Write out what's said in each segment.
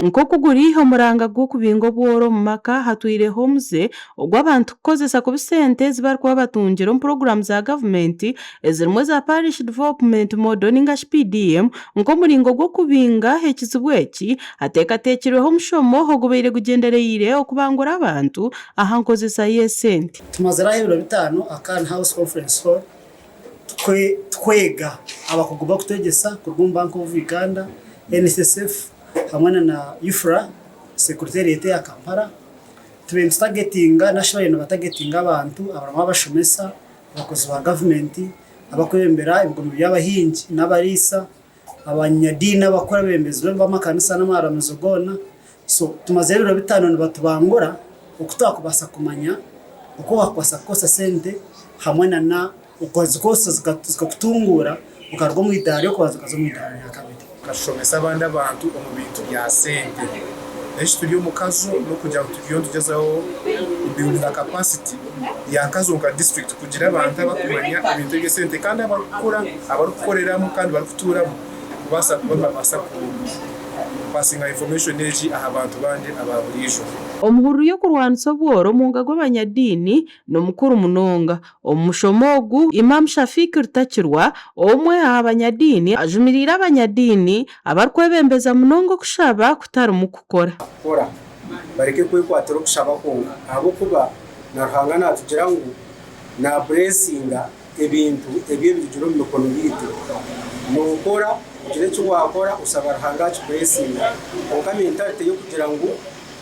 Nk'oku guri omuranga gw'okubinga obworo omu maka, hatwireho omuze ogw'abantu kukozesa kubi sente ezi barikuba batungire omu puroguraamu za gavumenti ezirimu eza Parish Development Model ninga shi PDM nk'omuringo gw'okubinga ekizibu eki, hateekateekirweho omushomo ogubaire gugyendereire okubangura abantu aha nkozesa y'esente. Tumazire aha ebiro bitaano aha Khan House Conference Hall twega abakugu bakutwegyesa kuruga omu Bank of Uganda, NSSF hamwe na UFRA, Secretariat eya Kampala. Tubaire nitutagetinga nationally nibatagetinga abantu abarimu abashomesa, abakozi ba gavumenti, abakwebembera ebigombe by'abahingi n'abariisa, abanyadiini abakuru abebembezi b'amakanisa n'amaramizo goona. So tumazire ebiro bitaano nibatubangura oku twakubaasa kumanya oku wakubaasa kukozesa sente hamwe nana okuzikozesa zikakutunguura okaruga omu idaara ry'okubanza okaza omu idaara rya kabiri. Tukashomesa abandi abantu omu bintu bya sente. Eki turi omu Kazo n'okugira ngu turiyo nitugyezaho kubuildinga capacity ya Kazo nka district kugira abantu abakumanya ebintu eby'esente kandi abarikukora, abarikukoreramu kandi barikutuuramu kubaasa kuba nibabaasa kupasinga information egi aha bantu bandi aba buriijo. Omuhururu y'okurwanisa obworo omuhunga gw'abanyadiini n'omukuru munonga. Omu mushomo ogu, Imam Shafiq Rutakirwa, omwe aha banyadiini ajumiriire abanyadiini abarikwebembeza munonga okushaba kutarimu kukora. Kukora, bareke kwekwatira okushaba kwonka ahabw'okuba na Ruhanga naatugira ngu naabureesinga ebintu ebi ebirugire omu mikono yaitu. Nookora ogira eki waakora oshaba Ruhanga akikureesinga kwonka mentalite y'okugira ngu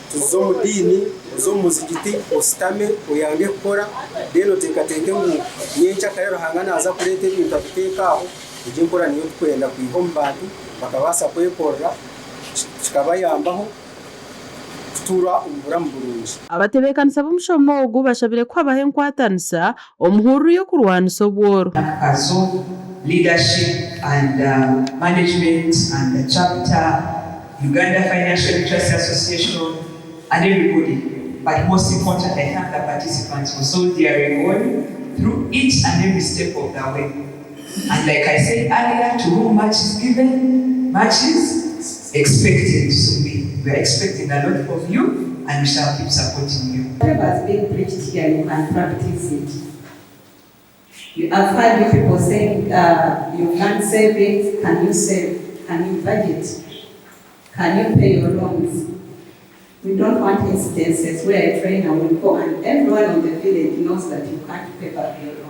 Tuze omu diini, oze omu muzigiti, oshutame, oyange kukora, then oteekateeke ngu nyenkyakare Ruhanga naaza kureeta ebintu abiteeke aho. Egyo enkora niyo turikwenda kwiha omu bantu bakabaasa kwekorera kikabayambaho kutuura omu buramu burungi. Abatebeekanisa b'omushomo ogu bashabire ku habaho enkwatanisa omu hururu y'okurwanisa obworo. Kazo Leadership and Management and the Chapter Uganda Financial Literacy Association and everybody but most importantly I thank the participants for soldiering on through each and every step of the way and like I said earlier to whom much is given much is expected so we we are expecting a lot from you and we shall keep supporting you. Whatever has been preached here you can practice it. You have heard you people saying uh, you've learned savings, can you save? Can you budget? Can you pay your loans? We don't want incidences where a trainer will go and everyone on the village knows that you can't pay back your loan.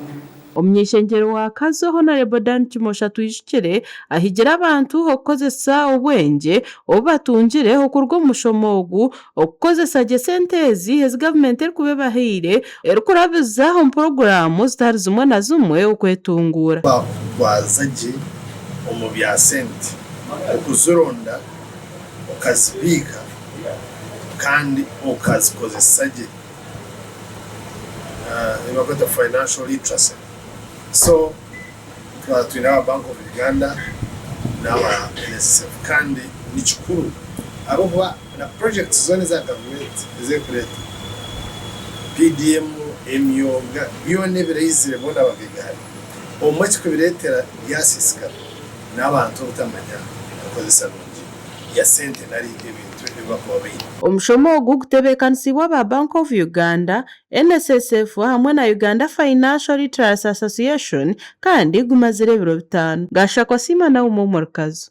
Omuny'eishengyero wa Kazo, Hon. Dan Kimosho Atwijukire ahigire abantu okukozesa obwengye obu batungire okuruga omu mushomo ogu Okukozesa gye sente ezi ezi gavumenti erikuba ebahaire erikurabiza omu puroguraamu zitari zimwe na zimwe okwetunguura. Waakutwaza gye omu bya sente, okuzironda, okazibiika kandi okazikozesa gye, ebi barikweta financial literacy. So twaba twine aba Bank of Uganda n'aba NSSF kandi ni kikuru ahabw'okuba na projects zoona eza gavumenti ezerikureeta, PDM, emyoga, byona ebiraizire boona babigaari. Obumwe ekirikubireetera byasiisikara n'abantu obutamanya enkozesa nungi ya sente nari ebintu ebi barikuba baine. Omushomo ogu gutebeekanisiibwe aba Bank of Uganda, NSSF hamwe na Uganda Financial Literacy Association kandi gumazire ebiro bitaano. Gashakwa Siima Naomi omuri Kazo.